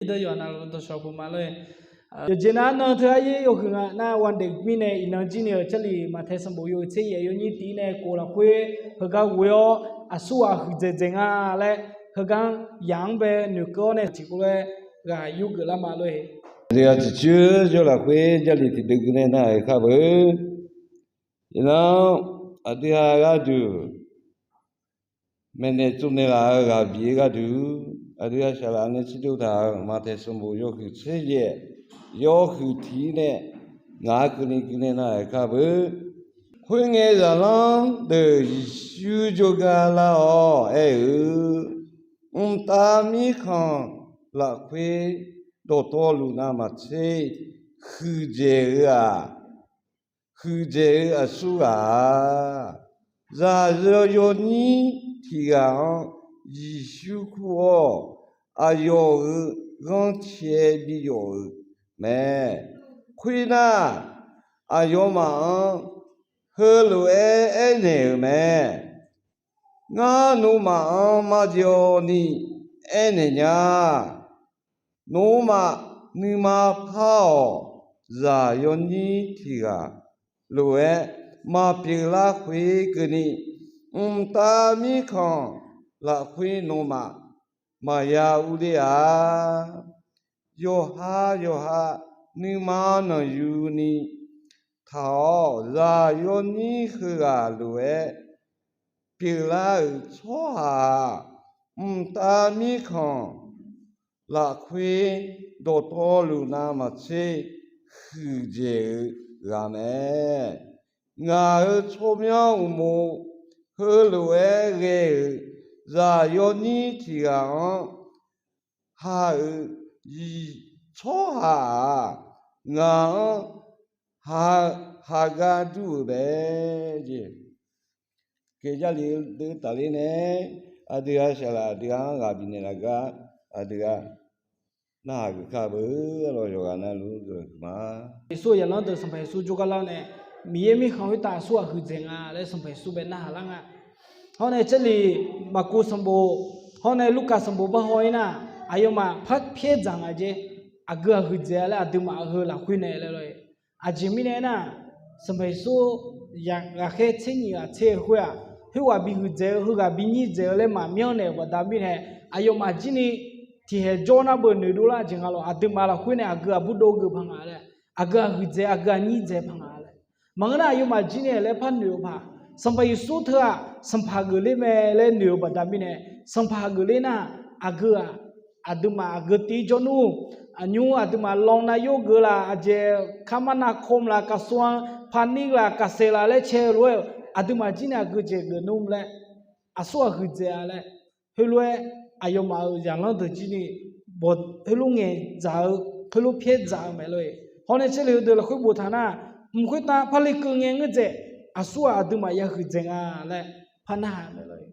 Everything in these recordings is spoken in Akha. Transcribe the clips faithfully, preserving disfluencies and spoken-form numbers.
Iqdeuq yawqha navluf dawqshawq puq ma lor-e. Yawqjeq nar nan teu aryaer yawhuiq nga nar, วันเด็ก mirnae iqnan jir ni-euq Jarlif Maqtae sanqbof yawhuiq tser yaef yawnyir tiq-ir nae kof lafkhoer heugar ghoe-awr aqsurghaq huiqdzaeq dzaeq nga laer heugar yaq-anr bae noeqkeuv-awr nae tiqkawv lof-aer ghaq yurgeuf lar ma lor-e. Aqdui-aq tiqcoer jawr lafkhoer Jarlif tiqdeuv gui nae nar-euq kar beu. Iqnan aqdui-aq gharduq maeqnaeq tsovnaeq laf-eu ghaq bif-eu gharduq, aqdui-aq saqlaq nae tserdov taq-euq Maqtae sanqbof yawhuiq tser yaef yawhuiq tiq-ir nae ngaq-anr keuvni gui nae nar-euq kar beu. Khoerngae zaqlanr deuq Yeqsur jawrgar lar-awr aer-eu, Mqtav mirkhanq lafkhoer dawqtawvluf navmaqtser huiqdzaeq-eu-aq, huiqdzaeq-eu aqsurghaq-aq, zaqyo yawnyir tiq ghaq-anr Yeqsur kur-awr, aqyawf-euq ghanrcae bi yawf-euq mae. Khoernar, aqyawfmaf-anr heulof-aer aernaeq-euq mae. Ngar nawmaf-anr marjawv ni aernaeq nya. Nawmaf nuima par-awq. Zaqyo nyir tiq ghaq lof-aer maqpyeuf lar khoer keuvni, mqtav mirkhanq lafkhoer nawmaf maqya urler-a. Yawqha yawqha nuima nanqyuni taq-awr, zaqyo nyir heughaq lof-aer pyeuflar-euq tsawrhaq-aq, mqtav mirkhanq lafkhoer dawqtawvluf navmaqtser huiqdzaeq-eu ghaq mae. Ngaq-euq tsawrmyanr uqmov heulof-aer ghae-euq zaqyo nyir tiq ghaq-anr ha-euq tsawrhaq-aq, ngaq-anr hagar dur-euq mae. Jeq, Jarlif deuq tafler nae aqdui-aq saqlaq aqdui-anr ghaq bifnaeq laf gar aqdui-aq narhaq geuf kar beu. Arlawq yawqghaq navluf-anr geuf ma. Yeqsur-euq zaqlanr deuq Sanqpaq Yeqsur jawrgar lar nae, Miqyaer mirkhanq khoertav aqsurghaq huiqdzaeq nga laer Sanqpaq Yeqsur bae narhaq lar nga. Hawr nae Jarlif Maqkuv sanqbof hawr nae Lurkaf sanqbof bar haw-ir nar, aqyawfmaf par pyaer dzaq nga jeq, aqgeu-aq huiqdzaeq-a laer aqduimaf heu lafkhoer nae laer lor-e. Aqjeq mirnae aernar, Sanqpaq Yeqsur ghaqkhaer tser nyiq ghaq tser-eu khoer-aq, khoerghaq bi huiqdzaeq-eu heughaq bi nyirdzaeq-eu laer maqmyanr naeq-euq baqda mirnae, aqyawfmaf jir ni tiqhaeq jawr nar beu noeqdov lar jeq nga lawq. Aqduimaf lafkhoer nae aqgeu-aq bur dov geuf paq nga laer, aqgeu-aq huiqdzaeq aqgeu-aq nyirdzaeq paq nga laer. Maqngeur nar aqyawfmaf jir ni laer par noeq-eu paq, Sanqpaq Yeqsur teu-aq Sanqpaq geufler mae laer noeq-eu baqda mirnae, Sanqpaq geufler nar, aqgeu-aq aqduimaf aqgeu tiv-ir jawr nmr, aqnymr aqduimaf รองนายก geuf laf, aqjeq คมนาคม laf, กระทรวงพาณิชย์ laf, เกษตร laf laer cae-eu lof-aer-euq aqduimaf jir ni aqgeu jeq geuf nmr laer, aqsurghaq huiqdzaeq-a laer, heulof-aer aqyawfmaf-euq zaqlanr deuq jir ni heulof ngaeq dzaq-eu, heulof pyaer dzaq-eu mae lor-e. Hawr nae Jarlif heudeuq lafkhoer boftaq nar, mq khoertav parle keuv ngae ngeur dzaeq, aqsurghaq aqduimaf ya huiqdzaeq nga laer par narhaq-eu mae lor-e.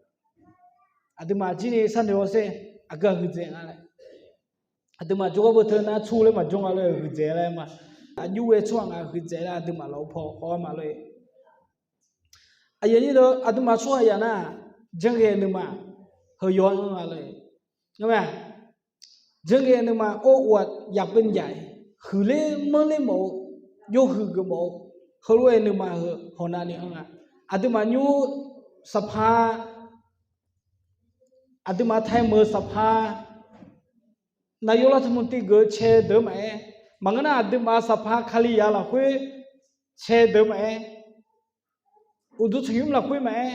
Aqduimaf jir ni sharnoeq-awr sher, aqgeu-aq huiqdzaeq nga laer. Aqduimaf jawrgar beu teu nar tsur laer maqjawr nga lor-e, huiqdzaeq laer ma. Aqjox ghae tsawrhaq nga huiqdzaeq laer aqduimaf lafov paw haw-ar ma lor-e. Aqyuif aqnyir deuq, aqduimaf tsawrhaq yaf nar, janrghae nuima heu yaw-aer anr nga lor-e. Janrghae nuima or อวดอยากเป็นใหญ่, huiqler manrler mawf-eu, yawhuiq geuf mawf-eu, heulof-aer nuima heu hawq navni anr nga. Aqduimaf nymr saqpaq, aqduimaf taemeuq-eu saqpaq, นายกรัฐมนตรี geuf-eu cae deuq maqaer, maqngeur nar aqduimaf saqpaq Kalizaq lafkhoer cae deuq maqaer, uqduq tanqnymr lafkhoer maqaer,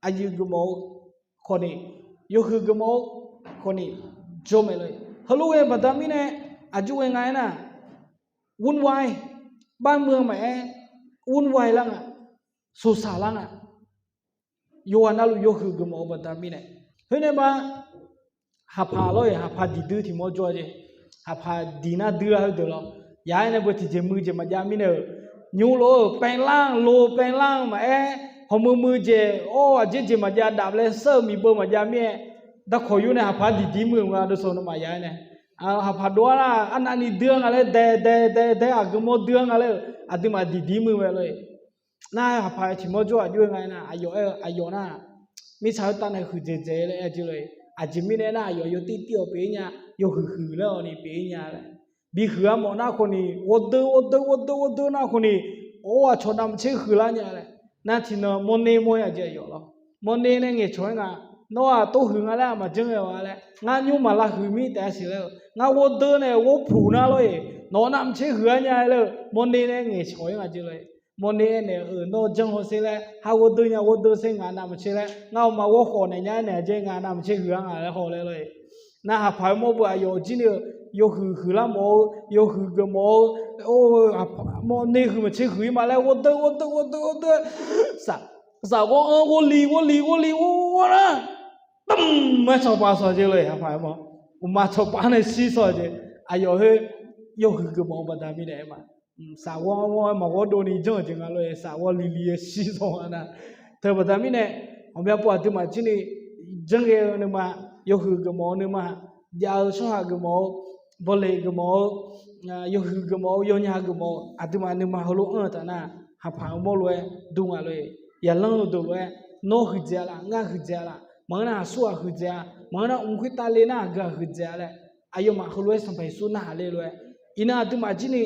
aqyuif geuf mawf-eu khawf ni, yawhuiq geuf mawf-eu khawf ni, jawr mae lor-e. Heulof ghae baqda mirnae, aqjox ghae nga aernar, วุ่นวาย, bar mui-eu maqaer, วุ่นวาย lar nga, soqsaq lar nga. Yawqghaq navluf yawhuiq geuf mawf-eu baqda mirnae, khoernae ma, haqpaq lor-e, haqpaq diqdui tiq mawr jawr-a jeq. Haqpaq diq nar dui lar heudeuq lawr, yaq-aer nae beu tiqjeq muiq jeq maqjav mirnae-euq, nymr lof-eu paelar-anr lo paelar-anr maqaer, hawmui mui jeq or aqjeq jeq maqjav daf laer shar-eu miqbeu maqjav mir-aer, darkawq yur nae haqpaq diqdir muiq-eu nga dov sawq nawmaf yaq-aer nae, haqpaq dov-ar nar arnavni dui-anr nga laer dae dae dae dae aqgeu mawr dui-anr nga laer-euq aqduimaf diqdir muiq mae lor-e. Nar haqpaq tiq mawr jawr aqjox-aer nga aernar, aqyawf aer-eu aqyawf nar, mirtsaq heu tav nae huiqdzaeq dzaeq laer aer jeq lor-e. Aqjeq mirnae nar, aqyawf yawtir tir-awq pyeuf-ir nya, yawhuiq huiq laer-awq ni pyeuf-ir nya laer. Bihuiq-a mawf nar khawf ni, ghawrdeur ghawrdeur ghawrdeur ghawrdeur nar khawf ni, or, aqcawq navmaqtser huiqlar nya laer. Nar tiqnan mawrner mawr-ir aqjeq aqyawf lawr. Mawrner nae ngaeqcawq-aer nga, nawr-aq tov huiq nga laer aqma janr ghae-awq-a laer, ngar nymr maqlav huiq mir taef-a siq laer-eu, ngar ghawrdeur nae ghawrpuq nar lor-eq, nawq navmaqtser huiqlar nya laer-eu, mawrner nae ngaeqcawq-ir nga jeq lor-eq. Mawrner aernaeq-eu, nawr janr hawsher laer, har ghawrdeur nya ghawrdeur sher ngaq navmaqtser laer, ngar-eu ma ghawrkhawf naeq nya aernaeq-a jeq ngaq navmaqtser huiq-ar nga laer haw laer lor-eq. Nar haqpaq-eu mawr beu aqyawf jir ni-eu, yawhuiq huiqlar mawf-eu, yawhuiq geufmawf-eu, or, mawrner huiq maqtser huiq-ir ma laer ghawrdeur ghawrdeur ghawrdeur ghawrdeur, saf ghawr-anr ghawrli ghawrli ghawrli ghawr nar, dmq-aer tsawqpav sawq jeq lor-eq haqpaq-eu mawr. Uqma tsawqpav nae shir sawq jeq, aqyawf khoer yawhuiq geufmawf-eu baqda mirnae aer ma. Saf ghawr-anr ghawr-aer maqghawr dovni janr-euq jeq nga lor-eq, saf ghawrli li-aer shir sawq-a nar. Teu baqda mirnae, ghawqmya pov aqduimaf jir ni janr ghae-eu nuima, yawhuiq geufmawf-eu nuima, jav-eu tsawrhaq geufmawf-eu, bawleq geufmawf-eu, yawhuiq geufmawf-eu, yawnya geufmawf-eu, aqduimaf nuima heulof-anr-eu taf nar, haqpaq-eu mawr lof-aer dur nga lor-eq. Yaqlanr-eu deuq lof-aer, nawr huiqdzaeq-a laf, ngar huiqdzaeq-a laf, maqngeur nar aqsur ghaq huiqdzaeq-a, maqngeur nar mq khoertav le nar aqgeu ghaq huiqdzaeq-a laer, aqyawfmaf heulof-aer Sanqpaq Yeqsur narhaq le lof-aer, iqnan aqduimaf jir ni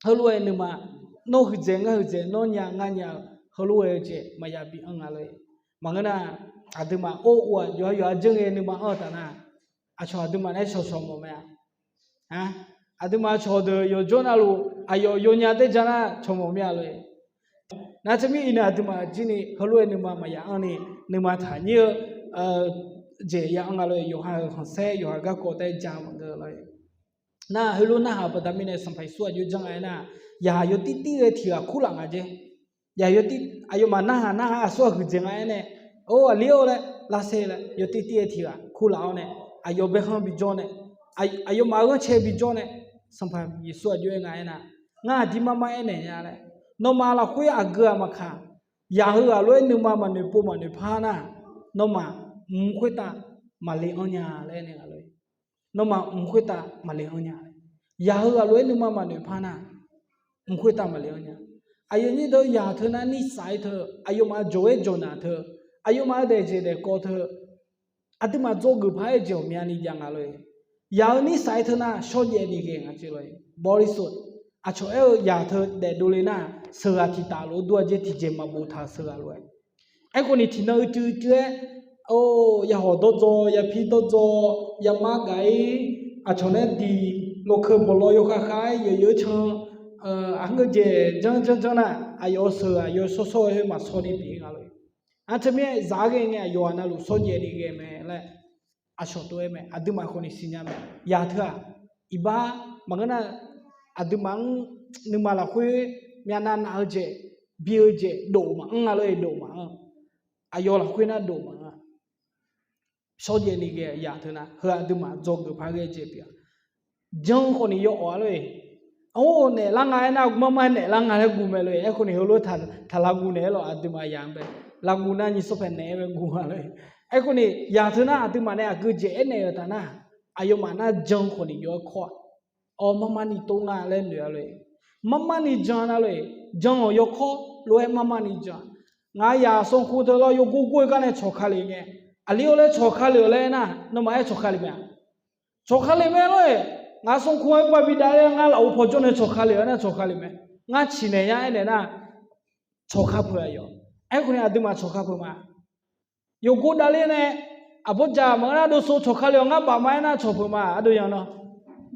heulof-aer nuima, nawr huiqdzaeq ngar huiqdzaeq, nawr nya ngar nya-eu, heulof-aer-eu jeq maqya bi anr nga lor-eq. Maqngeur nar, aqduimaf or or-aq yawqha yawqha janr ghae nuima anr-eu taf nar, aqcawq aqduimaf nae shawqshawq mawf mae-a. Aqduimaf cawq deuq yawqjawr navluf aqyawf yawnya taer ja nar cawq mawf mir-a lor-eq. Nar teumirnae iqnan aqduimaf jir ni heulof-aer nuima maqya anr ni, nuima taqnyir-eu jeq ya anr nga lor-eq. Yawqha-euq khanqsaer yawqha garkawv taer ja maqngeur lor-eq. Nar heulof narhaq-eu baqda mirnae Sanqpaq Yeqsur aqjox janr nga aernar, yaq yawtir tir ghae tiq ghaq kurlaf nga jeq. Yaq yawtir, aqyawfmaf narhaq narhaq aqsur ghaq huiqdzaeq nga aernae, or aqli-or laer lavsaer laer yawtir tir ghae tiq ghaq kurlaf-awr nae, aqyawf bae khanr bijawr nae, aqyawfmaf-euq ghanrcae bijawr nae, Sanqpaq Yeqsur aqjox-aer nga aernar, ngar aqdir mar mar aernaeq nya laer, nawmaf lafkhoer aqgeu-aq maqkaq, yaq heu ghaq lof-aer nuima maqnoeq pov maqnoeq par nar, nawmaf mq khoertav maqle anr nya laer aernaeq nga lor-eq. Nawmaf mq khoertav maqle anr nya. Yaq heu ghaq lof-aer nuima maqnoeq par nar, mq khoertav maqle anr nya. Aqyawf nyir deuq yaq teu nar nirsaf-aer teu, aqyawfmaf jawq-aer jawq naq teu, aqyawfmaf-eu daefjeq daefkawv teu, aqduimaf dzawgeuf paq-aer jeq ghawqmyani jav nga lor-eq. Yaq-eu nirsaf-aer teu nar shawrjaev ni ghae nga jeq lor-eq. Bawrisov aqcawq aer-eu yaq teu daefdov le nar, sheuqghaq tiqtaf lof-aer dur-a jeq tiqjeq maqbof taq-euq sheuqghaq lof-aer. Aerkhawf ni tiqnan uicuiv uicuiv-aer, or, yahawq dawrdzaw, yapir dawrdzaw, yamar gaq-ir, aqcawq nae diq, lawqkeuq bawqlaw yawkhav khav-aer yawqyawq-aer can, aqngeur jeq janr janr janr nar, aqyawf-euq sheuqghaq yawshawr shawr-aer khoer maqshawr ni pyeuf-ir nga lor-eq. Nar teumirnae zaq-aer ghae ngae aqyawf-aq navluf shawrjaev ni ghae mae laer aqcawq tov-aer mae. Aqduimaf khawf ni siqnya mae. Yaq teu-aq, iqbax maqngeur nar, aqduimaf-anr nuima lafkhoer myavnav nav-eu jeq, bi-eu jeq dof maqanr nga lor-eq, dof maqanr. Aqyawf lafkhoer nar dof maqanr-a. Shawrjaev ni ghae yaq teu nar heu aqduimaf dzawgeuf paq ghae jeq pyeuf-a. Jan khawf ni yawawf-a lor-eq. Or, naeqlar nga aernar, mar mar naeqlar nga laer guv mae lor-eq. Aerkhawf ni heulof taq lavguv naeq-aer lawq, aqduimaf yaq-anr bae lavguv nar nyiq sawr paeq naeq-aer bae guv nga lor-eq. Aerkhawf ni yaq teu nar aqduimaf nae aqgeu jeq aernaeq-euq taf nar, aqyawfmaf nar jan khawf ni yawkawr-a. Awr, mar mar ni tov nga laer noeq-a lor-eq. Mar mar ni jan nar lor-eq. Jan-awq yawkawr lof-aer mar mar ni jan. Ngaq yaq sanqkhof teu lawr yawgor gor-eu gar nae cawq ka lef ngae, aqli-or laer cawq ka lef-euq laer aernar, nawmaf aer cawq ka lef mae-a? Cawq ka lef mae lor-eq. Ngaq sanqkhof-aer babi davler-awr ngar lafov paw jawr nae cawq ka lef-awr nar cawq ka lef mae. Ngar ciqnaeq nya aernaeq nar, cawq ka peuq-a yawq. Aerkhawf ni aqduimaf cawq ka peuq ma. Yawgor davler nae, aqbawrjaq maqngeur nar dovsov cawq ka lef-awr ngar baf ma aernar cawq peuq ma, aqdui yan nar.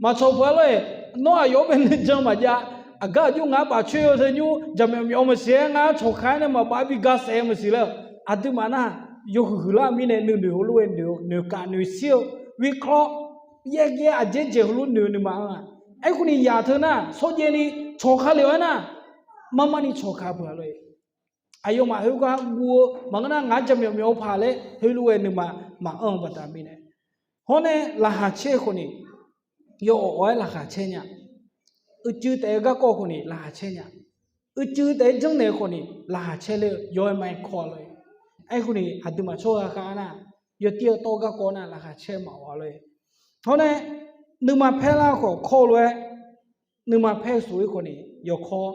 Maqcawq peuq-a lor-eq. Nawr aqyawf-anr bae nuijan maqjav, aqgar aqjox ngar baf coer-eu teu nymr jaqmyawf myawf maqsiq-aer ngar cawq ka-aer nae maqbaf-aer bi ga saef-eu maqsiq laer-eu, aqduimaf nar, yawhuiq huiqlar mirnae nuinoeq heulof-aer noeq-eu noeqkaf noeqshir-eu, วิเคราะห์ yaergaer aqjeq jeq heulof noeq-eu nuima anr-a. Aerkhawf ni yaq teu nar shawrjaev ni cawq ka lef-awr aernar, mar mar ni cawq ka peuq-a lor-eq. Aqyawfmaf khoergar guv-eu maqngeur nar ngar jaqmyawf myawf-eu paq laer heulof-aer nuima maqanr-eu baqda mirnae. Hawr nae laqkhaq caer-eu khawf ni, yawawf-aer laqkhaq caer nya. Uicuiv taef-aer garkawv khawf ni laqkhaq caer nya. Uicuiv taef-aer janrnaeq-eu khawf ni laqkhaq caer ler-eu yaw-aer ma-aer kawr-a lor-eq. Aerkhawf ni aqduimaf tsawrhaq khav nar, yawtir-eu tawv garkawv nar laqkhaq caer maqawq-a lor-eq. Hawr nae nuima paer lar khawf kawr lof-aer, nuima paer-eu sof-ir khawf ni yawkawr.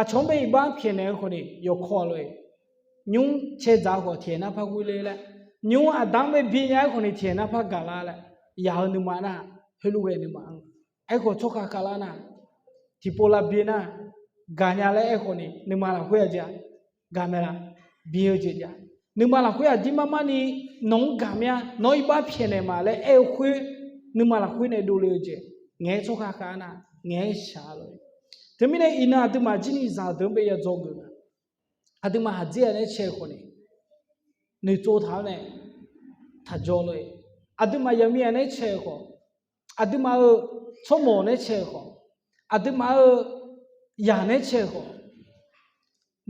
Aqcawq-anr bae iqbax pyaeqnaeq-eu khawf ni yawkawr-a lor-eq. Nymr caedzaq-eu khawf tiqhaeq nar par ghoer ler laer, Nymr aqda-anr bae bi nya aerkhawf ni tiqkhaeq nar par gaqlar laer, yaq-eu nuima nar, heulof ghae nuima-anr, aerkhawf tsawrkhav khavlar nar, tiqpov lavbi nar, gaqnya laer aerkhawf ni nuima lafkhoer-aq jeq-a, gaqmaeq laf, bi-eu jeq jav. Nuima lafkhoer aqdir mar mar ni, nawq-anr gaqmya, nawq-anr iqbax pyaeqnaeq ma laer aer-eu khoer, nuima lafkhoer nae dovle-eu jeq, ngaeq-aer tsawrkhav khav nar, ngaeq-aer shaq lof-aer. Teumirnae iqnan aqduimaf jir ni zaqdeuq-anr bae ya dzawgeuf nga. Aqduimaf haqdzer-aq nae cae-eu khawf ni, noeqtsov taq-awr nae taqjawr lor-eq. Aqduimaf yaqmiq-aq nae cae-eu khawf, aqduimaf-euq tsawrmawq nae cae-eu khawf, aqduimaf-euq yaq nae cae-eu khawf,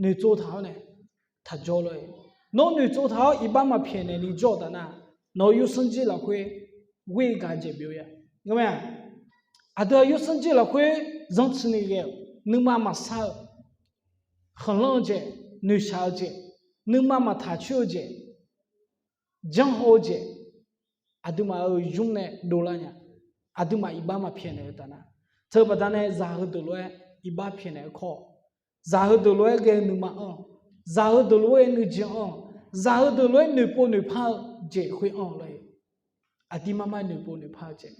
noeqtsov taq-awr nae taqjawr lor-eq. Nawr noeqtsov taq-awr iqbax maqpyaeq naeq ni jawr-eu taf nar, nawq-eu yawsanr jir lafkhoer ghoer gaq-eu jeq byov-a. Ngar mae-a, aqdui-aq yawsanr jir lafkhoer zanrtsuini ghae-euq, nuima maqsar-eu, khanqlanr-eu jeq, noeqshaq-eu jeq, nuima maqtaq coer-eu jeq, janrhaw-eu jeq, aqduimaf-euq ymr nae dovlar nya. Aqduimaf iqbax maqpyaeq naeq-eu taf nar, teu baqdanae zaq heudeuq lof-aer iqbax pyaeqnaeq-eu kawr, zaq heudeuq lof-aer ghae-eu nuima anr, zaq heudeuq lof-aer nuijan anr, zaq heudeuq lof-aer noeqpov noeqpar-eu jeq khoer anr lor-eq. Aqdir mar mar noeqpov noeqpar-eu jeq.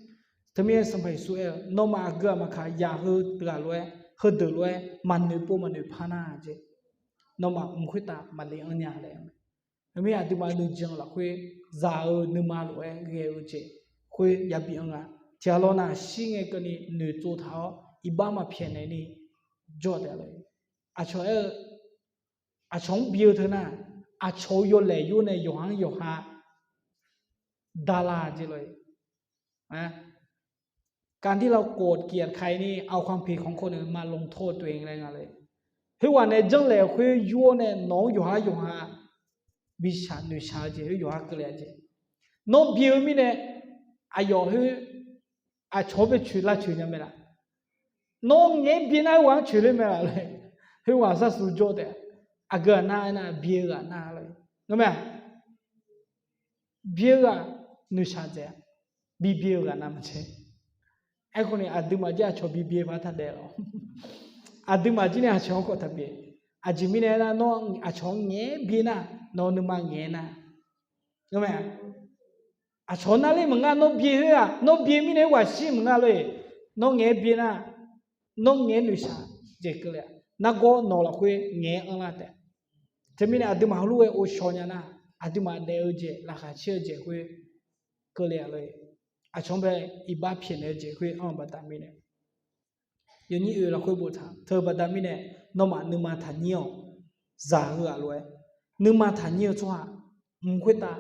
Teumirnae Sanqpaq Yeqsur aer-eu, nawmaf aqgeu aqmaqkaq yaq heu ghaq lof-aer, heudeuq lof-aer maqnoeqpov maqnoeqpar nar jeq, nawmaf mq khoertav maqle anr nya laer. Teumirnae aqduimaf nuijan lafkhoer zaq-eu nuima lof-aer ghae-eu jeq khoer yabi anr nga. Tiqghaq lawr nar shir ngae keuvni noeqtsov taq-awr iqbax maqpyaeq naeq ni jawr taef lor-eq. Aqcawq aer-eu, aqcawq-anr bi-eu teu nar, aqcawq-eu yawlaeq yur nae yawqha-anr yawqha dala jeq lor-eq. การที่เราโกรธเกลียดใครนี่ เอาความผิดของคนอื่นมาลงโทษตัวเองได้ไงเลย Khoerghaq nae janrlaeq khoer yur-awr nae nawq-anr yawqha yawqha bi shaq noeqshaq-eu jeq khoer yawqha keuvle-a jeq. Nawr bi-eu mirnae aqyawf khoer aqcawq-anr bae coeq lavcoeq nya mae laf. Nawr ngaeq-aer bi nar khoerghaq-anr coeq ler mae laf laer, khoerghaq sharsu jawr taef. Aqgeu aqnar aernar bi-eu ghaq nar lor-eq. Ngar mae-a, bi-eu ghaq noeqshaq dzaeq-a. Bibi-eu ghaq nav maqtser. Aerkhawf ni aqduimaf jir aqcawq bibi-eu par taqdaef lawr. Aqduimaf jir nae aqcawq-anr khawf taqbi. Aqjeq mirnae aernar, nawr aqcawq-anr ngaeq-aer bi nar, nawq-eu nuima ngaeq-aer nar, ngar mae-a, aqcawq nar ler maqngar. Nawr bi khoer-aq, nawr bi mirnae ghaq shir maqngar lor-eq. Nawr ngaeq-aer bi nar, nawr ngaeq-aer noeqshaq jeq keuvle-a. Nargawr nawq lafkhoer ngaeq-aer anrlar taef. Teumirnae aqduimaf heulof-aer ghovshaw nya nar, aqduimaf daef-eu jeq laqkhaq caer-eu jeq khoer keuvle-a lor-eq. Aqcawq-anr bae iqbax pyaeqnaeq-eu jeq khoer anr-eu baqda mirnae, yawnyir oe lafkhoer boftaq teu-eu baqda mirnae, nawmaf nuima taqnyir-awq. Zaq heu ghaq lof-aer nuima taqnyir-eu tsawrhaq mq khoertav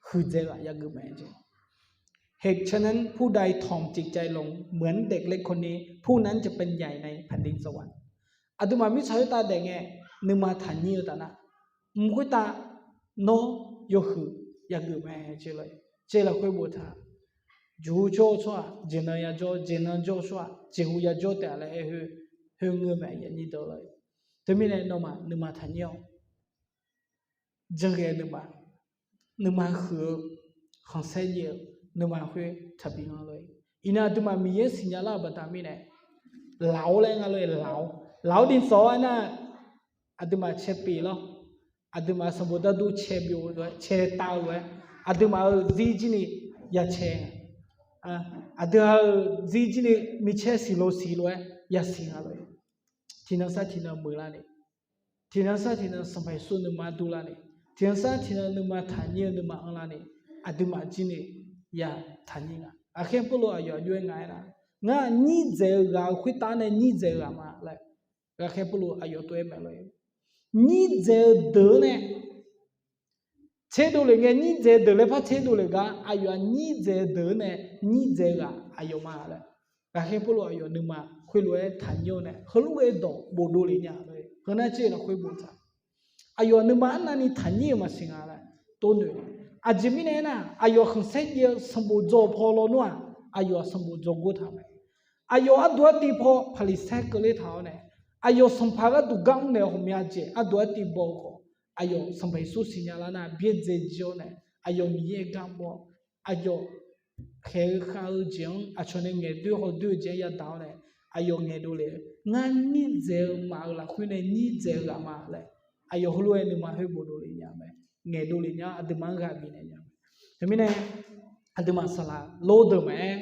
huiqdzaeq ghaq yageuf mae jeq. เหตุฉะนั้น ผู้ใดถ่อมจิตใจลง เหมือนเด็กเล็กคนนี้ ผู้นั้นจะเป็นใหญ่ในแผ่นดินสวรรค์ Aqduimaf mirtsaq khoertav daef ngae, nuima taqnyir-eu taf nar, mq khoertav nawr yawhuiq yageuf mae jeq lor-eq. Jeq lafkhoer boftaq, juq jawr-eu tsawrhaq jeqnan yajawr, jeqnan jawr-eu tsawrhaq jeqhu yajawr taef-a laer aer khoer, khoer ngeur mae yanyir deuq lor-eq. Teumirnae nawmaf nuima taqnyir-awq. Janrghae nuima, nuima huiq-eu, khanqsaer jaev-eu nuima khoer taqbi anr lor-eq. Iqnan aqduimaf Miqyaer siqnya lar-euq baqda mirnae, laq-awr laer nga lor-eq, laq-awr, laq-awr dinsanq-awr aernar, aqduimaf cae pyeuf lawr. Aqduimaf sanqbof dardur cae byov-eu lof-aer, cae tav-eu lof-aer, aqduimaf-euq zir jir ni ya cae nga. Aqdui-euq zir jir ni micaer siqlo siq lof-aer yasiq nga lor-eq. Tiqnan sar tiqnan muiqlar ni, tiqnan sar tiqnan Sanqpaq Yeqsur nuima durlar ni, tiqnan sar tiqnan nuima taqnyir-eu nuima anrlar ni, aqduimaf jir ni ya taqnyir nga. Ghaqkhaer Pawrluv aqyawf aqjox-aer nga aernar, ngar nyir dzaeq-eu ghaq-eu khoertav nae nyir dzaeq-eu ghaq ma laer, ghaqkhaer Pawrluv aqyawf tov-aer mae lor-eq. Nyir dzaeq-eu deuq-anr nae tserdov lef ngae, nyir dzaeq-eu deuq laer par tserdov lef gar aqyawf-aq nyir dzaeq-eu deuq-anr nae nyir dzaeq-eu ghaq aqyawf ma laer, ghaqkhaer Pawrluv aqyawf nuima khoerlof-aer taqnyir-awr nae heulof-aer dawq bofdov lef nya lor-eq. Heunar caer lafkhoer boftaq, aqyawf nuima arnavni taqnyir-euq maqsiq nga laer tov noeq. Aqjeq mirnae aernar, aqyawf khanqsaer jaev-eu sanqbof dzaw paw lawnmr-aq, aqyawf-aq sanqbof dzawgor taq mae. Aqyawf arduq artiv paw Paqliqsaer keuvler taq-awr nae, aqyawf sanqpaq gharduq gar mrnaeq-eu ghawqmya jeq arduq artiv baw-eu khawf, aqyawf Sanqpaq Yeqsur siqnya lar nar byaerdzae jir-awr nae, aqyawf Miqyaer gar baw-awr, aqyawf khaeq-eu khav-eu jeq-anr aqcawq nae ngaeqdoer hawdoer-eu jeq-anr yadaq-awr nae, aqyawf ngaeqdov lef-eu ngar nyir dzaeq-eu maf-euq lafkhoer nae nyir dzaeq-eu ghaq ma laer, aqyawf heulof-aer nuima khoer bofdov lef nya mae. Ngaeqdov lef nya-awr aqduimaf-anr ghaq bifnaeq nya. Teumirnae aqduimaf saqlaq lor deuq maqaer,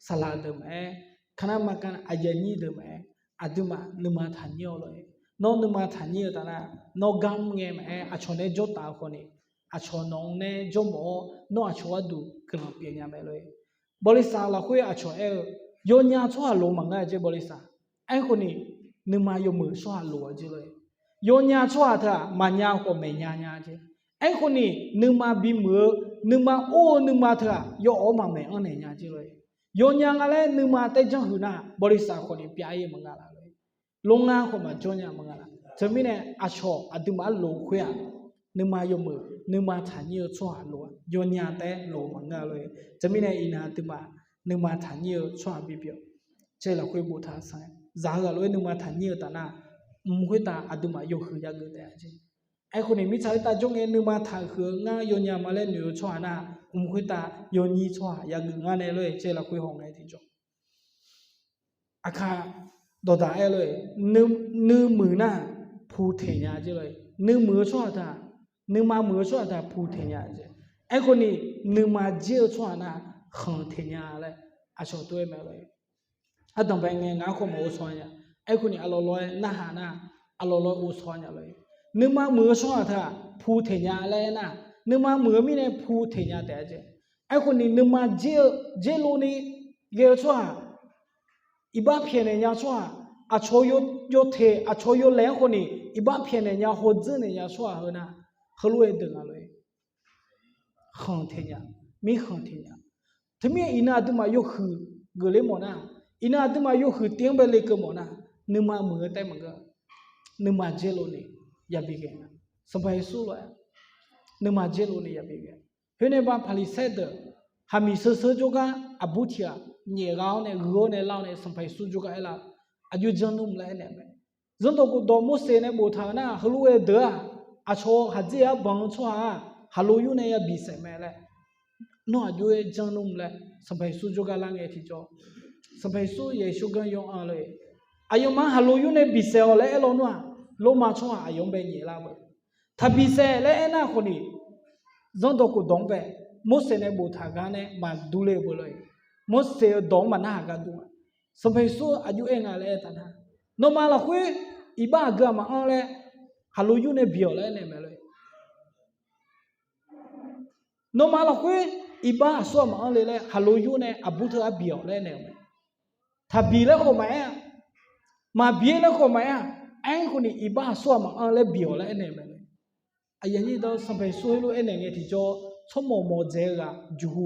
saqlaq deuq maqaer, kanav maqkanav aqyuif aqnyir deuq maqaer, aqduimaf nuima taqnyir-awq lor-e. Nawr nuima taqnyir-eu taf nar, nawr gar mr ngae maqaer, aqcawq nae jawrtaf-eu khawf ni, aqcawq nawq-anr nae jawrmawf-awr, nawr aqcawq gharduq guiqlanq pyeuf nya mae lor-e. Bawlisaq lafkhoer aqcawq aer-eu, yawnya tsawrhaq loq maqngeur-a jeq bawlisaq. Aerkhawf ni, nuima yawmuiq tsawrhaq loq-a jeq lor-e. Yawnya tsawrhaq teu-aq maqnya khawf maeqnya nya jeq. Aerkhawf ni, nuima bimuiq-eu, nuima or-eu nuima teu-aq yaw-awr maqmaeq-anr naeq nya jeq lor-e. Yawnya nga laer nuima taer janrhuiq nar, bawlisaq khawf ni pyav-ir-eu maqnga laf lor-e. Lor ngar khawf maqjawr nya maqnga laf. Teumirnae aqcawq aqduimaf arloq khoer-aq, nuima yawmuiq nuima taqnyir-eu tsawrhaq loq-a, yawnya taer loq maqngeur-a lor-e. Teumirnae iqnan aqduimaf nuima taqnyir-eu tsawrhaq bipyeuf Caev lafkhoer boftaq-eu sanq-aer zaq-eu ghaq lof-aer nuima taqnyir-eu taf nar, mq khoertav aqduimaf yawhuiq yageuf taef-a jeq. Aerkhawf ni mirtsaq khoertav jawr ngae nuima taqhuiq-eu ngar yawnya ma laer noeq-eu tsawrhaq nar, mq khoertav yawnyir tsawrhaq yageuf ngar nae lor-e. Caev lafkhoer hawngae tiqjawr Aqkaq dawqdaq aer lor-e, nuimuiq nar pu teq nya jeq lor-e. Nuimuiq-eu tsawrhaq taq, nuima muiq-eu tsawrhaq taq pu teq nya jeq. Aerkhawf ni, nuima dzer-eu tsawrhaq nar khanq teq nya laer aqcawq tov-aer mae lor-e. Ardanqbae ngae ngaq-anr khawf maqghovshaw nya. Aerkhawf ni aqlawq lawq-aer narhaq nar, aqlawq lawq-aer ghovshaw nya lor-e. Nuima muiq-eu tsawrhaq taq pu teq nya laer aer nar, nuima muiq-eu mirnae pu teq nya taef-a jeq. Aerkhawf ni nuima dzer-eu, dzer lov ni ghae-eu tsawrhaq, iqbax pyaeqnaeq nya tsawrhaq, aqcawq yawteq aqcawq yawlaeq-anr khawf ni iqbax pyaeqnaeq nya hawdzeur naeq nya tsawrhaq heu nar, heulof-aer deuq nga lor-e. Khanq teq nya, mirkhanq teq nya. Teumirnae iqnan aqduimaf yawhuiq geufler mawf nar, iqnan aqduimaf yawhuiq tiv-anr bae lekeuv mawf nar, nuima muiq-eu taef maqngeur, nuima dzer lov ni yabi ghae nga. Sanqpaq Yeqsur lof-aer nuima dzer lov ni yabi ghae. Khoernae ba Paqliqsaer deuq, haqmiq sheu sheu jawrgar aqbur tiq ghaq nyaef gha-awr nae ghoe-awr nae lar-awr nae Sanqpaq Yeqsur jawrgar aerlar-eu, aqjox janr nmr laer aernaeq-eu mae. Zanrdawq khofdawq Morseq nae boftaq-euq nar, heulof-aer deuq-aq, aqcawq khaqdzer arbanq-eu tsawrhaq-aq, khaqlo yur nae yabi saef mae laer, nawr aqjox-aer janr nmr laer Sanqpaq Yeqsur jawrgar lar ngae tiqjawr, Sanqpaq Yeqsur yaeqsur ganr yaw-anr lor-e. Aqyawfmaf-anr khaqlo yur nae bisaef-awq laer aer lawnmr-aq, lormav tsawrhaq aqyawf-anr bae nyaef lar-eu. Taqbi saef laer aernar khawf ni, zanrdawq khofdawq-anr bae, Morseq nae boftaq gar nae maqdur le-eu beu lor-e. Morseq-eu dawq-anr maqnarhaq gar dur-a. Sanqpaq Yeqsur aqjox aer nga laer aer taf nar, nawmaf lafkhoer iqbax aqgeu-aq maqanr laer khaqlo yur nae bi-awq laer aernaeq mae lor-e. Nawmaf lafkhoer iqbax aqsur-aq maqanr le laer khaqlo yur nae aqbur teu-aq bi-awq laer aernaeq-eu mae. Taqbi laer khawf maqaer-a, maqbi-aer laer khawf maqaer-a, aerkhawf ni iqbax aqsur-aq maqanr laer bi-awq laer aernaeq mae lor-e. Aqyuif aqnyir deuq, Sanqpaq Yeqsur heulof aernaeq ngae tiqjawr, tsawrmawq mawq dzaeq-eu ghaq juqhu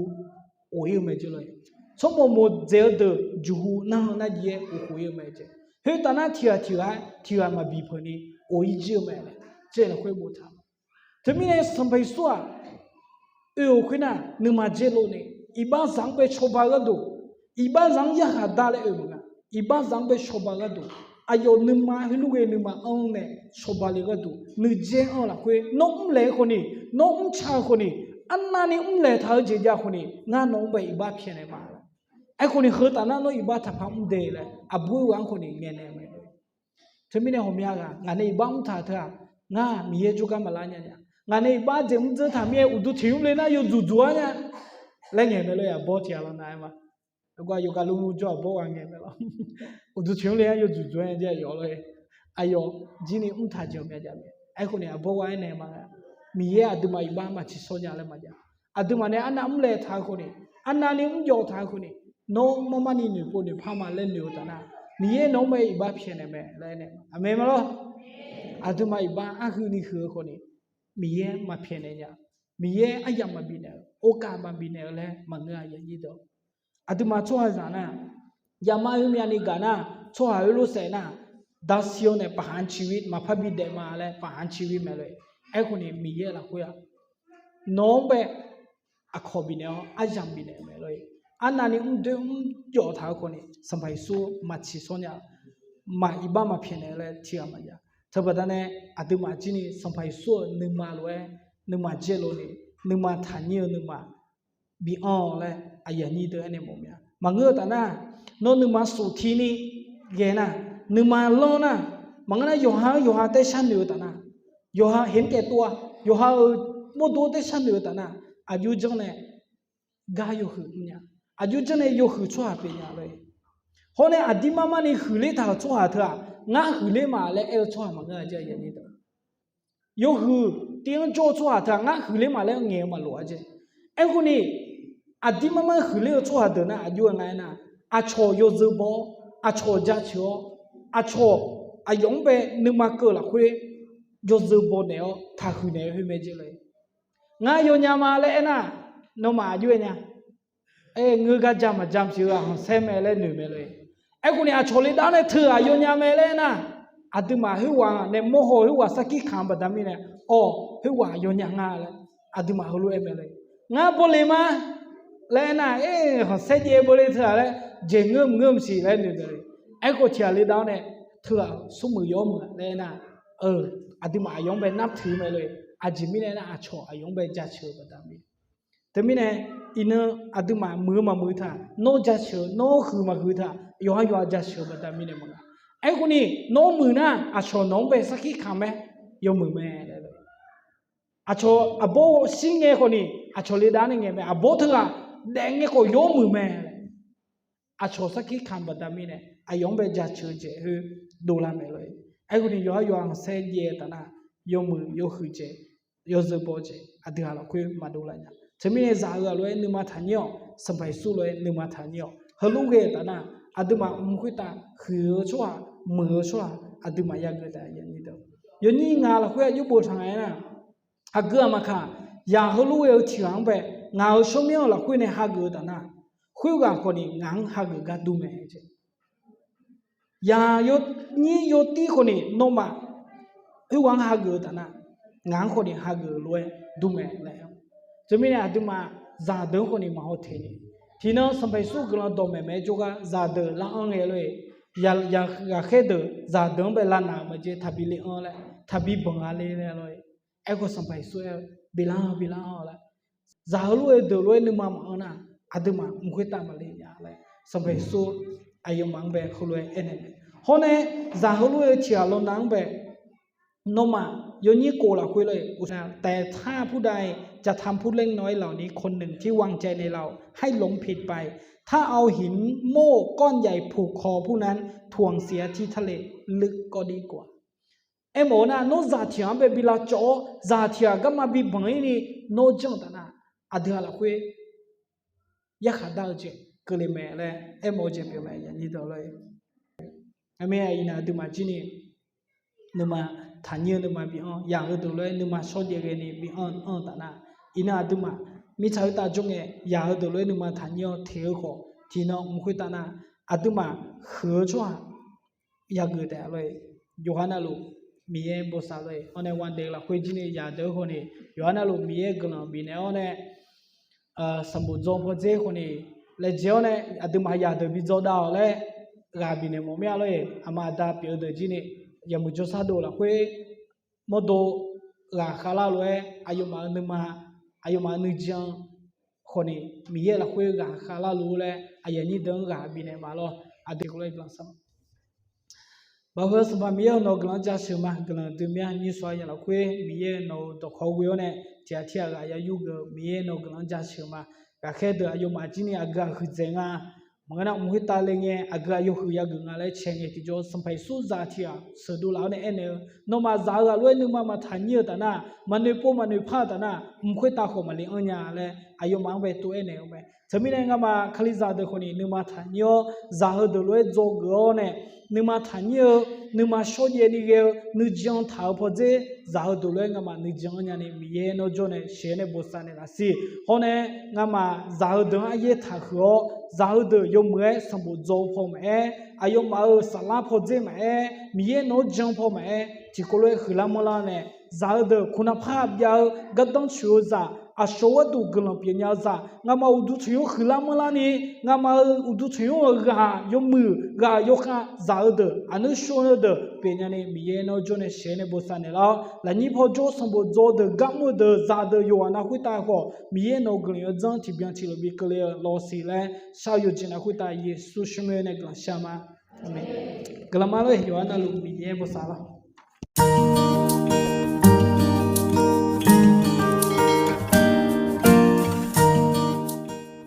of-ir-eu mae jeq lor-e. Tsawrmawq mawq dzaeq-eu deuq juqhu narhaq narjif-aer of khof-ir-eu mae jeq. Khoertaf nar tiq ghaq tiq ghaq-aer tiq ghaq maqbi peuq ni of-ir jir-eu mae laer Caev lafkhoer boftaq-eu. Teumirnae Sanqpaq Yeqsur-aq, oe-euq khoernar nuima dzer lov ni, iqbaxzaq-anr bae cawba gharduq, iqbaxzaq-anr yarkhaq dar laer oe maqnga. Iqbaxzaq-anr bae cawba gharduq, aqyawf nuima heulof ghae nuima anr nae cawba le gharduq nuidzae anr-eu lafkhoer nawr mrlaeq-eu khawf ni, nawr mrca-eu khawf ni, arnavni mrlaeq taq-eu jeq jav khawf ni ngar nawq-anr bae iqbax pyaeqnaeq ma. Aerkhawf ni heu taf nar nawr iqbax taqpaq mr de laer aqbur-eu ghaq-anr khawf ni ngaeqnaeq mae. Teumirnae ghawqmya ghaq ngaq nae iqbax mrtaq teu-aq, ngar Miqyaer jawrgar maqlar nya nya. Ngaq nae iqbax jeq mrdzeur taq mir-aer uqduq tiq mr le nar yawdzuq dzuq-ar nya laer ngaeq mae lor-e. Aqbawr tiq ghaq lawr nav-aer ma. Aqgaf yawqghaq lawr mur jawr aqbawr ghaq ngaeq mae lawr. Uqduq tiq mr le nar yawdzuq dzuq-aer nya jeq aqyawf lor-e. Aqyawf jir ni mrtaq jeq ghawqmya jav mae. Aerkhawf ni aqbawr ghaq aernaeq ma. Miqyaer aqduimaf iqbax maqtsiqshawr nya laer maqjav. Aqduimaf nae arnav mrlaeq taq-eu khawf ni, arnavni mrjawv taq-eu khawf ni, nawr marmarni noeqpov noeqpar ma laer noeq-eu taf nar, Miqyaer nawq-anr bae iqbax pyaeqnaeq mae laer aernaeq ma. Aqmeq ma lor. Aqduimaf iqbax arhuini huiq-eu khawf ni, Miqyaer maqpyaeqnaeq nya. Miqyaer aryamq maqbifnaeq-eu, orkav maqbifnaeq-eu laer maqngeur-a. Aqduimaf tsawrhaqzaq nar, yaqma oermyavni gaq nar, tsawrhaq heulof saef nar, dasiq-awr nae paqhaq-anr ciqhuir maqpar bidaef ma laer paqhaq-anr ciqhuir mae lor-e. Aerkhawf ni Miqyaer lafkhoer-aq, nawq-anr bae aqkawq bifnaeq-awr aryamq bifnaeq-eu mae lor-e. Arnavni mrdoer mrjawv taq-eu khawf ni Sanqpaq Yeqsur maqtsiqshawr nya, maq iqbax maqpyaeqnaeq laer tiqghaq maqjav. Teubaqda nae aqduimaf jir ni Sanqpaq Yeqsur-euq nuima lof-aer nuima dzaelof ni, nuima taqnyir-eu nuima bi anr-awq laer aqyuif aqnyir deuq aernaeq mawf mya. Maqngeur-eu taf nar, nawr nuima softi ni ghae nar, nuima lanr nar, maqngeur nar yawqha-anr yawqha taer sharnoeq-eu taf nar, yawqha heqmr taev tov-a, yawqha-euq mawrdo taer sharnoeq-eu taf nar, aqjox janr nae gar yawhuiq mrnya. Aqjox janrnae yawhuiq tsawrhaq pyeuf nya lor-e. Hawr nae aqdir mar mar ni huiqler taq-euq tsawrhaq teu-aq, ngar huiqler ma laer aer-eu tsawrhaq maqngeur-a jeq. Yawhuiq tiv-anr jawr-eu tsawrhaq teu-aq, ngar huiqler ma laer ngaeq-eu maqlof-a jeq. Aerkhawf ni, aqdir mar mar huiqler-eu tsawrhaq deuq nar aqjox-aer nga aernar, aqcawq yawzeu baw-awr, aqcawq jaceuq-awr, aqcawq aqyawf-anr bae nuima keuv lafkhoer yawzeu baw naeq-awr taqhuiq naeq-eu khoer mae jeq lor-e. Ngar yawnya ma laer aernar, nawmaf aqjox-aer nya. Aer, ngeur gar ja maqja maqsiq-eu ghaq khanqsaer mae laer noeq mae lor-e. Aerkhawf ni aqcawq le dav nae teughaq yawnya mae laer aernar, aqduimaf khoerghaq nae mawrhaw khoerghaq sarkir kamq-eu baqda mirnae, awq, khoerghaq yawnya nga laer aqduimaf heulof-aer mae lor-e. Ngar bawle ma laer aernar, aer, khanqsaer jaev bawle teughaq laer jeq ngeur maqngeur maqsiq laer noeq mae lor-e. Aerkhawf tiqghaq le dav-awr nae teughaq smrmuiq yawmuiq laer aernar, aqduimaf aqyawf-anr bae nartuiq mae lor-e. Aqjeq mirnae aernar, aqcawq aqyawf-anr bae jaceuq-eu baqda mirnae. Teumirnae, iqnan aqduimaf muiq-eu maqmuiq taq, nawr jaceuq-eu, nawr huiq maqhuiq taq, yawqha yawqha jaceuq-eu baqda mirnae maqnga. Aerkhawf ni, nawr muiq nar, aqcawq nawq-anr bae sarkir kamq mae, yawmuiq mae laer. Aqcawq aqbawr shir ngae khawf ni, aqcawq le dav nae ngaeq mae, aqbawr teughaq daef ngae khawf yawmuiq mae. Aqcawq sarkir kamq baqda mirnae, aqyawf-anr bae jaceuq-eu jeq khoer dovlar mae lor-e. Aerkhawf ni yawqha yawqha khanqsaer jaev-eu taf nar, yawmuiq yawhuiq jeq, yawzeu baw jeq aqdui-aq lafkhoer maqdov lar nya. Teumirnae zaq-eu ghaq lof-aer nuima taqnyir-awq, Sanqpaq Yeqsur lof-aer nuima taqnyir-awq. Heulof ghae-eu taf nar, aqduimaf mq khoertav huiq-eu tsawrhaq, muiq-eu tsawrhaq aqduimaf yageuf taef-a. Yawnyir ngaq lafkhoer aqjox boftaq nga aernar, aqgeu aqmaqkaq, yaq heulof ghae-eu tiq ghaq-anr bae ngaq-euq tsawrmyanr-eu lafkhoer nae hageuf-eu taf nar, khoerghaq khawf ni ngaq-anr hageuf gar dur mae jeq. Yaq yawnyir yawtir khawf ni nawmaf khoerghaq-anr hageuf-eu taf nar, ngaq-anr khawf ni hageuf-eu lof-aer dur mae laer. Teumirnae aqduimaf zaqdeuq-anr khawf ni maqhaw teq ni, tiqnan Sanqpaq Yeqsur guiqlanq dawqmaeq maeq-aer jawrgar zaqdeuq lar anr ngae lor-e. Yaq, yaq, ghaqkhaer deuq zaqdeuq-anr bae lavnaq-euq maqjeq taqbi le anr laer, taqbi banq gha le laer lor-e. Aerkhawf Sanqpaq Yeqsur aer-eu, bilar-awr bilar-awr laer, zaq heulof-aer deuq lof-aer nuima maqanr nar, aqduimaf mq khoertav maqle nya laer Sanqpaq Yeqsur aqyawfmaf-anr bae heulof-aer aernaeq mae. Hawr nae, zaq heulof-aer tiq ghaq lawnav-anr bae, nawmaf yawnyir khof lafkhoer lor-e, แต่ถ้าผู้ใดจะทำผู้เล็กน้อยเหล่านี้คนหนึ่งที่วางใจในเรา ให้หลงผิดไป ถ้าเอาหินโม่ก้อนใหญ่ผูกคอผู้นั้น ถ่วงเสียที่ทะเลลึกก็ดีกว่า. Aermawf-eu nar, nawr zaq tiq ghaq-anr bae bi lavcawv-awr, zaq tiq ghaq garma bi banq-ir ni nawr janr-eu taf nar, aqdui-aq lafkhoer yarkhaq dar-eu jeq keuvle mae laer aermawf-eu jeq pyeuf mae. Armir, iqnan aqduimaf jir ni nuima taqnyir-eu nuima bi anr, yaq heudeuq lof-aer nuima shawrjaev ghae ni bi anr, anr-eu taf nar, iqnan aqduimaf mirtsaq khoertav jawr ngae, yaq heudeuq lof-aer nuima taqnyir-awr teq-eu khawf, tiqnan mq khoertav nar, aqduimaf huiq-eu tsawrhaq yageuf taef-a lor-e. Yawqha navluf Miqyaer bosav lor-e. Hawr nae wangdae lafkhoer jir ni yaq deuq-eu khawf ni, yawqha navluf Miqyaer guiqlanq bifnaeq-awr nae, sanqbof dzaw pawdzer khawf ni laejae-awr nae, aqduimaf yaq deuq bi dzaw dav-awq laer ghaq bifnaeq mawf mir-a lor-e. Aqma aqda pyeuf-eu deuq jir ni, yawmuiq jawrshar dov lafkhoer mawrdo ghaq khavlar lof-aer aqyawfmaf-euq nuima, aqyawfmaf-euq nuijan khawf ni Miqyaer lafkhoer ghaq khavlar luf-ur laer aqyuif aqnyir deuq-anr ghaq bifnaeq ma lor. Aqdui khawf lor-e. Baqheu Sanqpaq Miqyaer-eu, nawq-eu guiqlanq-anr jaceuq ma. Guiqlanq dui mya nyir sawq-a yaq lafkhoer Miqyaer nawq-euq dawqkawq ghoe-awr nae tiq ghaq tir ghaq ghaq ya yur geuf-eu Miqyaer nawq-eu guiqlanq-anr jaceuq ma. Ghaqkhaer deuq aqyawfmaf jir ni aqgeu aqhuiq dzaeq nga, maqngeur nar mq khoertav le ngae aqgeu aqyawf huiq yageuf nga laer cae ngae tiqjawr, Sanqpaq Yeqsur zaq tiq ghaq sheuqdov laf-awr nae aernaeq-eu, nawmaf zaq-eu ghaq lof-aer nuima maqtaqnyir-eu taf nar, maqnoeq pov maqnoeq par-eu taf nar, mq khoertav khawf maqle anr nya laer aqyawfmaf-anr bae tov aernaeq-eu mae. Teumirnae ngamaf Kalizaq deuq khawf ni nuima taqnyir-awr, zaq heudeuq lof-aer dzawgeuf-awr nae, nuima taqnyir-eu, nuima shawrjaev ni ghae-eu, nuijan taq-eu pawdzer, zaq heudeuq lof-aer ngamaf nuijan-anr nyani Miqyaer nawr jawr nae sheuq-aer nae bosav naeq laf siq. Hawr nae, ngamaf zaq heudeuq-anr aryaer taqhuiq-awr, zaq heudeuq yawmuiq-aer sanqbof dzaw paw maqaer, aqyawfmaf-euq saflar pawdzer maqaer, Miqyaer nawr jan paw maqaer, tiqkawv lof-aer huiqlar manrlar nae, zaq heudeuq kona par byav-eu gardanr coeq-eu zaq, aqshawq gharduq guiqlanq pyeufnya-eu zaq, ngamaf uqduq tanqnymr huiqlar manrlar ni, ngamaf-euq uqduq tanqnymr-euq ghaq yawmuiq ghaq yawkhav zaq heudeuq aqnuir shov-eu deuq pyeufnya ni Miqyaer nawr jawr nae sheuq-aer nae bosav naeq lar-awr, lafnyir paw jawr sanqbof dzaw deuq garmr-eu deuq zaq deuq yawqghaq nav khoertav khawf Miqyaer nawq-eu guiqlanq yawdzanr tiqbyan tiqlof bi keuvle-eu lawsiq laer shar-eu yawqjeq nav khoertav Yeqsur shawrmae nae guiqlanq shar ma. Aqmeq. Guiqlanq ma lor-e. Yawqghaq navluf Miqyaer bosav lar.